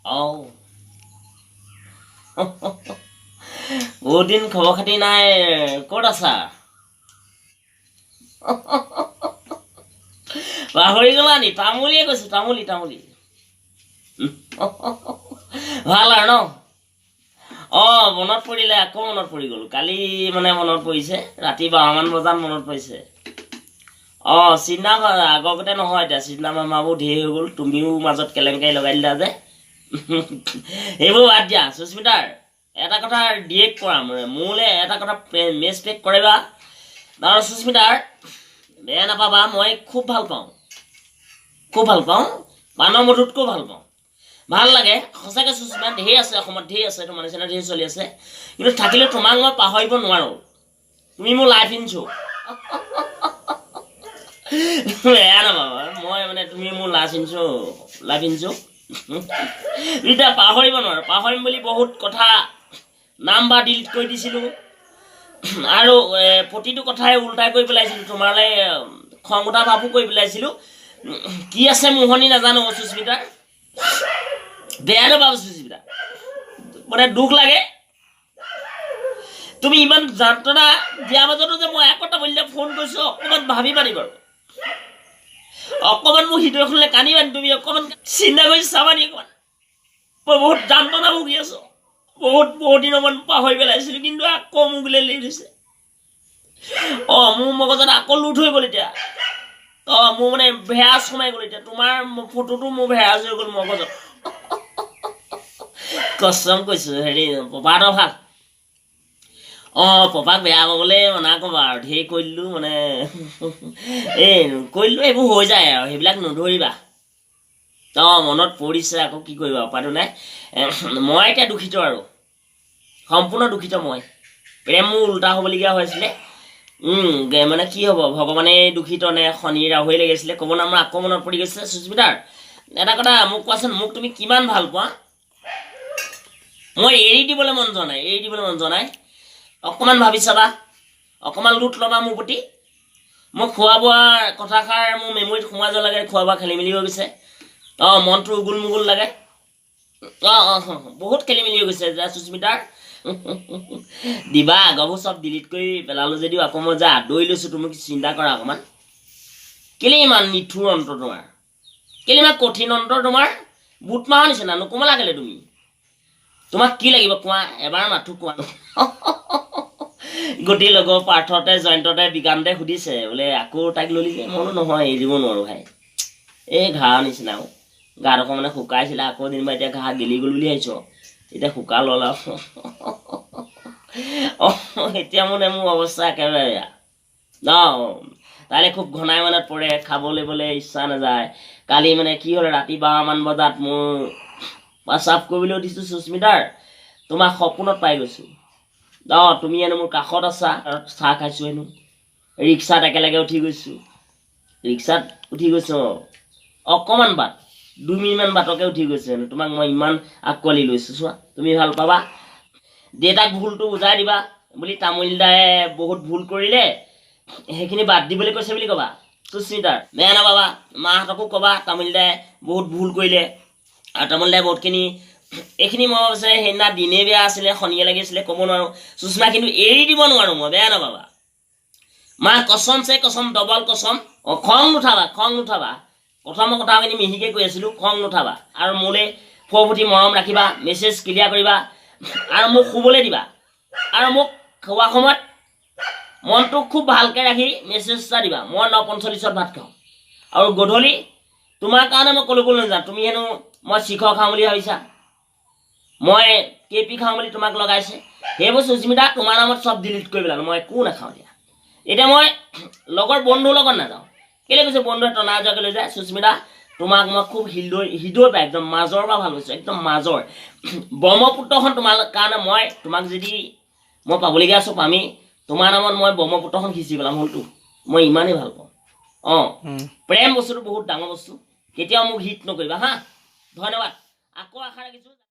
অঁ, বহুত দিন খবৰ খাতি নাই, ক'ত আছা? পাহৰি গ'লা নি? তামুলীয়ে কৈছোঁ, তামুলী তামুলী। ভাল আৰু ন? অঁ, মনত পৰিলে, আকৌ মনত পৰি গ'ল। কালি মানে মনত পৰিছে, ৰাতি 12মান বজাত মনত পৰিছে। অঁ, চিন্তা আগৰ নহয়, এতিয়া চিন্তা মামাবোৰ ধেৰ হৈ গ'ল, তুমিও মাজত কেলেংকাৰী লগাই দিলা যে। সেইবোৰ বাদ দিয়া। সুস্মিতাৰ এটা কথা ডিৰেক্ট কৰা, মানে মোলৈ এটা কথা মেচ পেক কৰিবা। আৰু সুস্মিতাৰ বেয়া নাপাবা, মই খুব ভাল পাওঁ, খুব ভাল পাওঁ, পানৰ মধুতকৈও ভাল পাওঁ, ভাল লাগে সঁচাকৈ। সুস্মিতা ঢেৰ আছে অসমত, ঢেৰ আছে, তোমাৰ নিচিনা ঢেৰ চলি আছে, কিন্তু থাকিলেও তোমাক মই পাহৰিব নোৱাৰোঁ। তুমি মোৰ লাইফ ইনছো, বেয়া নাপাবা, মই মানে তুমি মোৰ লাইফ ইনছো, লাইফ ইনছো এতিয়া পাহৰিব নোৱাৰোঁ। পাহৰিম বুলি বহুত কথা নাম্বাৰ ডিলিট কৰি দিছিলোঁ আৰু প্ৰতিটো কথাই উল্টাই কৰি পেলাইছিলোঁ, তোমালৈ খং উঠা ভাৱো কৰি পেলাইছিলোঁ। কি আছে মোহনি নাজানো সুস্মিতাৰ, বেয়া নাপাবা সুস্মিতা, মানে দুখ লাগে। তুমি ইমান যান্ত্ৰণা দিয়াৰ মাজতো যে মই আকৌ তামুলীলৈ ফোন কৰিছোঁ, অকণমান ভাবিবা নি বাৰু? অকণমান মোৰ হৃদয়খনলৈ কান্দিবা নি তুমি? অকণমান চিন্তা কৰি চাবা নি অকণমান? মই বহুত যান্ত্ৰণা ভুগি আছোঁ, বহুত বহুত দিনৰ মান পাহৰি পেলাইছিলোঁ, কিন্তু আকৌ মোক লাগি দিছে। অঁ, মোৰ মগজত আকৌ লোট হৈ গ'ল এতিয়া। অঁ, মোৰ মানে ভেৰাজ সোমাই গ'ল এতিয়া, তোমাৰ ফটোটো মোৰ ভেৰাজ হৈ গ'ল মগজত। কচম কৈছোঁ, হেৰি পপাহঁতৰ ভাল। অঁ, পপাক বেয়া পাবলৈ মানা ক'বা আৰু, ঢেৰ কৰি দিলোঁ মানে, এই কৰি দিলোঁ, এইবোৰ হৈ যায় আৰু, সেইবিলাক নধৰিবা। অঁ, মনত পৰিছে আকৌ, কি কৰিবা, উপায়টো নাই। মই এতিয়া দুখিত আৰু, সম্পূৰ্ণ দুখিত মই। প্ৰেম মোৰ উল্টা হ'বলগীয়া হৈছিলে। মানে কি হ'ব, ভগৱানে দুখিত নে শনি ৰাহুৱে লাগিছিলে ক'ব নোৱাৰো। মোৰ আকৌ মনত পৰি গৈছে। সুস্মিতাৰ এটা কথা মোক কোৱাচোন, মোক তুমি কিমান ভাল পোৱা? মই এৰি দিবলৈ মন যোৱা নাই, এৰি দিবলৈ মন যোৱা নাই। অকণমান ভাবি চাবা, অকণমান লোট ল'বা মোৰ প্ৰতি। মই খোৱা বোৱাৰ কথাষাৰ মোৰ মেমৰিত সোমাই যোৱা লাগে, খোৱা বোৱা খেলি মেলি হৈ গৈছে। অঁ, মনটো উগুল মুগুল লাগে। অঁ অঁ, বহুত খেলি মেলি হৈ গৈছে যে সুস্মিতাৰ। দিবা আগবোৰ চব ডিলিট কৰি পেলালোঁ যদিও আকৌ মই যে আদৰি লৈছোঁ, তুমি চিন্তা কৰা অকণমান। কেলৈ ইমান নিঠুৰ অন্তৰ তোমাৰ, কেলৈ ইমান কঠিন অন্তৰ তোমাৰ? বুট মাহৰ নিচিনা নোকোমলা কেলৈ তুমি? তোমাক কি লাগিব কোৱা, এবাৰ মাথো কোৱা। গোটেই লগৰ পাৰ্থতে, জয়ন্ততে, বিকান্তে সুধিছে বোলে আকৌ তাইক ললি যে। মই বোলো নহয়, এৰি দিব নোৱাৰোঁ ভাই, এই ঘাঁহ নিচিনা গাডোখৰ মানে শুকাইছিলে, আকৌ যেনিবা এতিয়া ঘাঁহ গেলি গ'ল বুলি ভাবিছোঁ, এতিয়া শুকাল অলপ। অঁ, এতিয়া মানে মোৰ অৱস্থা একেবাৰে বেয়া। অঁ, তাইলৈ খুব ঘনাই মনত পৰে, খাবলৈ বোলে ইচ্ছা নাযায়। কালি মানে কি হ'ল, ৰাতি 12মান বজাত মোৰ প্ৰস্ৰাৱ কৰিবলৈ উঠিছোঁ সুস্মিতাৰ, তোমাক সপোনত পাই গৈছোঁ। অঁ, তুমি হেনো মোৰ কাষত আছা, চাহ খাইছোঁ হেনো, ৰিক্সাত একেলগে উঠি গৈছোঁ, ৰিক্সাত উঠি গৈছোঁ। অঁ, অকণমান বাট, 2 মিনিটমান বাটকে উঠি গৈছোঁ হেনো। তোমাক মই ইমান আঁকোৱালি লৈছোঁ, চোৱা তুমি ভাল পাবা। দেউতাক ভুলটো বুজাই দিবা বুলি, তামুলী দাই বহুত ভুল কৰিলে, সেইখিনি বাদ দিবলৈ কৈছে বুলি ক'বা। সুস্মিতাৰ বেয়া নাপাবা, মাহঁতকো ক'বা তামুলী দাই বহুত ভুল কৰিলে। আৰু তামুলী দাই বহুতখিনি এইখিনি মই ভাবিছে সেইদিনা দিনেই বেয়া আছিলে, শনিয়ে লাগিছিলে, ক'ব নোৱাৰোঁ সুষমা, কিন্তু এৰি দিব নোৱাৰোঁ মই, বেয়া নাপাবা। মা কচম চে কচম, ডবল কচম। অঁ, খং নুঠাবা, খং নুঠাবা। প্ৰথমৰ কথাখিনি মিহিকৈ কৈ আছিলোঁ, খং নুঠাবা। আৰু মোলৈ ফৰফুটি মৰম ৰাখিবা, মেছেজ ক্লিয়াৰ কৰিবা, আৰু মোক শুবলৈ দিবা। আৰু মোক খোৱা সময়ত মনটো খুব ভালকৈ ৰাখি মেছেজ এটা দিবা। মই 9:45 ভাত খাওঁ, আৰু গধূলি তোমাৰ কাৰণে মই ক'লৈকো নাযাওঁ। তুমি হেনো মই শিখৰ খাওঁ বুলি ভাবিছা, মই কে পি খাওঁ বুলি তোমাক লগাইছে। সেইবোৰ সুস্মিতা তোমাৰ নামত চব ডিলিট কৰি পেলালোঁ, মই একো নাখাওঁ এতিয়া। এতিয়া মই লগৰ বন্ধুৰ লগত নাযাওঁ। কেলৈ কৈছোঁ, বন্ধুৱে টনা যোৱাকৈ লৈ যায়। সুস্মিতা তোমাক মই খুব হৃদয় পাই একদম মাজৰ পৰা ভাল পাইছোঁ, একদম মাজৰ ব্ৰহ্মপুত্ৰখন তোমাৰ কাৰণে মই তোমাক যদি মই পাবলগীয়া আছোঁ পামেই, তোমাৰ নামত মই ব্ৰহ্মপুত্ৰখন সিঁচি পেলাম হ'লতো, মই ইমানেই ভাল পাওঁ। অঁ, প্ৰেম বস্তুটো বহুত ডাঙৰ বস্তু, কেতিয়াও মোক হিট নকৰিবা হা। ধন্যবাদ, আকৌ আশা ৰাখিছোঁ।